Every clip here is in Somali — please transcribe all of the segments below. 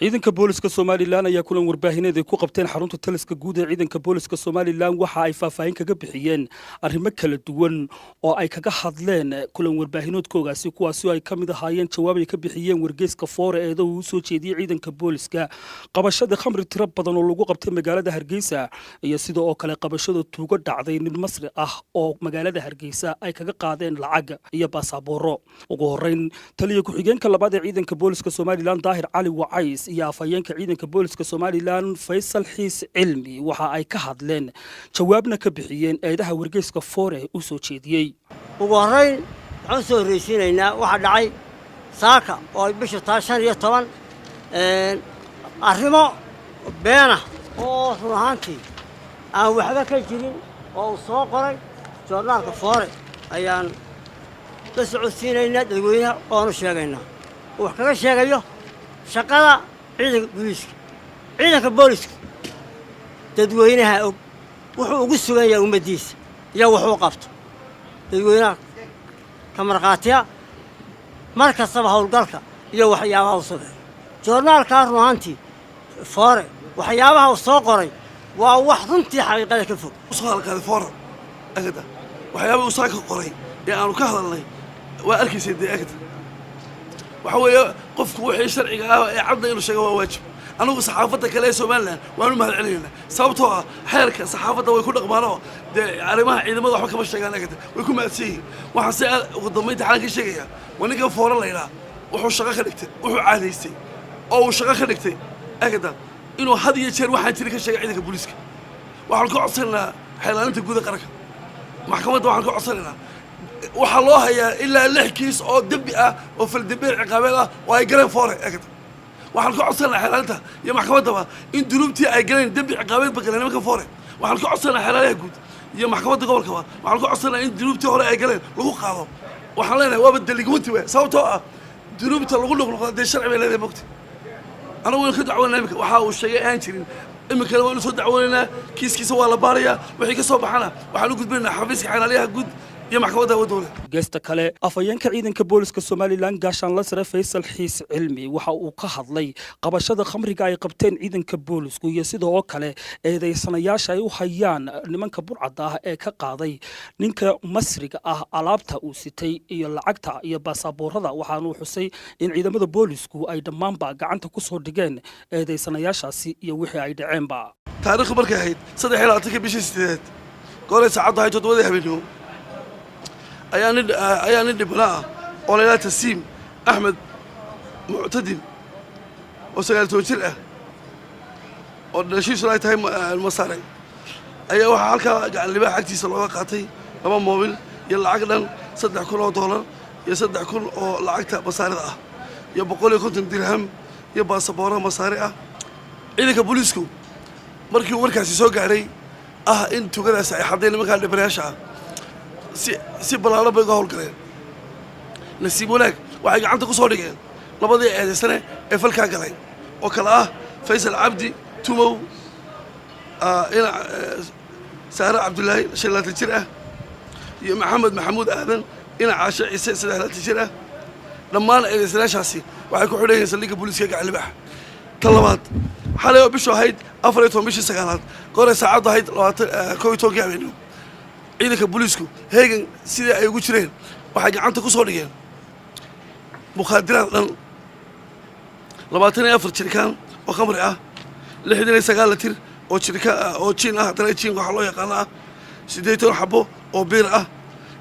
Ciidanka Booliska Somaliland ayaa kulan warbaahineed ay ku qabteen xarunta taliska guud ee ciidanka Booliska Somaliland waxa ay faahfaahin kaga bixiyeen arrimo kala duwan oo ay kaga hadleen kulan warbaahinoodkoogaasi, kuwaasi oo ay ka mid ahaayeen jawaab ay ka bixiyeen wargeyska Foore eedo uu usoo jeediyey ciidanka booliska, qabashada khamri tiro badan oo lagu qabtay magaalada Hargeysa, iyo sida oo kale qabashada tuugo dhacday nin Masri ah oo magaalada Hargeysa ay kaga qaadeen lacag iyo baasabooro. Ugu horreyn, taliya ku-xigeenka labaad ee ciidanka Booliska Somaliland, Daahir Cali Wacays, iyo afhayeenka ciidanka Booliska Somaliland, Faysal Xiis Cilmi, waxa ay ka hadleen jawaabna ka bixiyeen eedaha wargeyska Foore u soo jeediyey. Ugu horrayn, waxaan u soo horraysiinaynaa waxaa dhacay saaka oo ay bishu tahay 15, arrimo beenah oo run ahaantii aan waxba ka jirin oo uu soo qoray joornaalka Foore ayaan la socodsiinaynaa dadweynaha oonu sheegaynaa uu wax kaga sheegayo shaqada ciidanka booliiska. Ciidanka booliska dadweynaha og wuxuu ugu sugan yahay ummaddiisa iyo wuxuu qabto. Dadweynaha ka markhaatiya mar kastaba howlgalka iyo waxyaabaha u sameeyo. Joornaalkaa run ahaantii Foore waxyaabaha uu soo qoray waa wax runtii xaqiiqada ka fog. Usoo halqaaday Foora agada waxyaabah uu saa ka qoray ee aanu ka hadalnay waa arkaysay dee. Agada waxa weeye, qofku wixii sharciga ah ee cadda inuu sheego waa waajib. Anigu saxaafadda kale ee Somaliland waanu mahad celinaynaa, sababtoo ah xeerka saxaafadda way ku dhaqmaan oo dee arrimaha ciidamada waxba kama sheegaan. Agada way ku mahadsan yihiin. Waxaan se ugu dambaynta xalan ka sheegayaa waa ninkan Foora la yidhaha wuxuu shaqo ka dhigtay, wuxuu caadaystay oo uu shaqo ka dhigtay agada inuu had iyo jeer waxaan jirin ka sheegay ciidanka booliiska. Waxaan ka codsanaynaa xeelaalinta guud ee qaranka, maxkamadda waxaan ka codsanaynaa. Waxaa loo hayaa ilaa lix kiis oo dembi ah oo faldembiyeed ciqaabeed ah oo ay galeen Foore. Eegata, waxaan ka codsanaynaa xeelaalinta iyo maxkamaddaba in dunuubtii ay galeen, dembi ciqaabeed ba galeen nimanka Foore. Waxaan ka codsanaynaa xeelaalaha guud iyo maxkamadda gobolkaba, waxaan ka codsanaynaa in dunuubtii hore ay galeen lagu qaado. Waxaan leenahay waaba delinquent we, sababtoo ah dunuubta lagu noqnoqda dee sharci bay leedahay, mogta. Anagu waynu ka dacwoonaa imika waxa uu sheegay aan jirin. Iminkana waynu soo dacwoonaynaa, kiiskiisa waa la baarayaa, wixii ka soo baxana waxaan u gudbinaynaa xafiiska xeelaalyaha guud iyo maxkamadda awoodowle. Geesta kale, afhayeenka ciidanka Booliska Somaliland, gaashaanla sare Faysal Xiis Cilmi, waxa uu ka hadlay qabashada khamriga ay qabteen ciidanka boolisku iyo sidoo kale eedaysanayaasha ay u hayaan nimanka burcadda ah ee ka qaaday ninka Masriga ah alaabta uu sitay iyo lacagta iyo baasaboorada. Waxaanuu xusay in ciidamada boolisku ay dhammaanba gacanta ku soo dhigeen eedaysanayaashaasi iyo wixii ay dhaceenba. Taariikhdu markay ahayd 23-ka bishii sideedaad, goolay saacaddu ahayd 7-dii habeenimo, ayaa nin dhibana ah oo la yidhaha Tasiim Axmed Muctadim oo 19 jir ah oo dhalashiisuna ay tahay Masaare ayaa waxaa halkaa Gacan Libaax agtiisa looga qaatay laba moobil iyo lacag dhan $3,000 iyo 3,000 oo lacagta Masaarida ah iyo 150 dirham iyo baasaboora Masaari ah. Ciidanka booliisku markii uu warkaasi soo gaadhay ah in tugadaasi ay xaddeen nimankaa dhibanayaasha ah, si ballaaran bay uga howlgaleen. Nasiib wanaag, waxay gacanta ku soo dhigeen labadii eedaysane ee falkaa galay oo kale ah Faysal Cabdi Tumow ina Saare Cabdullaahi, 25 jir ah, iyo Maxamed Maxamuud Aadan ina Caashe Ciise, 23 jir ah. Dhammaan eedaysanayaashaasi waxay ku xidhan yihiin saldhigga booliiska Gacan Libaax. Ta labaad, xalay oo bishu ahayd 14 bishii sagaalaad, goray saacaddu ahayd 11-kii habeenimo, ciidanka booliisku heegan sidii ay ugu jireen waxay gacanta ku soo dhigeen mukhaadiraad dhan 24 jirikaan oo khamri ah, 69 litir oo jirika oo gin ah, haddana gin waxaa loo yaqaano ah, 18 xabo oo biir ah.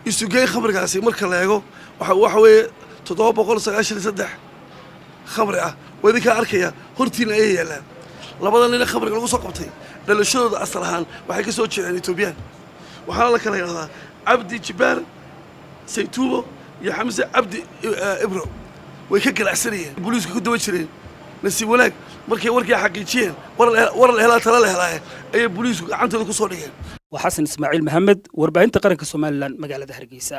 Isugeyn khamrigaasi marka la eego waxa weeye 793 khamri ah. Waa idinkaa arkaya, hortiina ayay yaallaan. Labada nina khamriga lagu soo qabtay dhalashadooda asal ahaan waxay ka soo jeedaan Etoobiyaan, waxaana la kala yidhahdaa Cabdi Jibaar Saytuubo iyo Xamse Cabdi Ibro. Way ka ganacsanayeen, booliisku ku daba jireen. Nasiib wanaag, markay warkii xaqiijiyeen, war la helaa tala la helaaye, ayay booliisku gacantooda ku soo dhigeen. Waa Xasan Ismaaciil Maxamed, warbaahinta qaranka Somaliland, magaalada Hargeysa.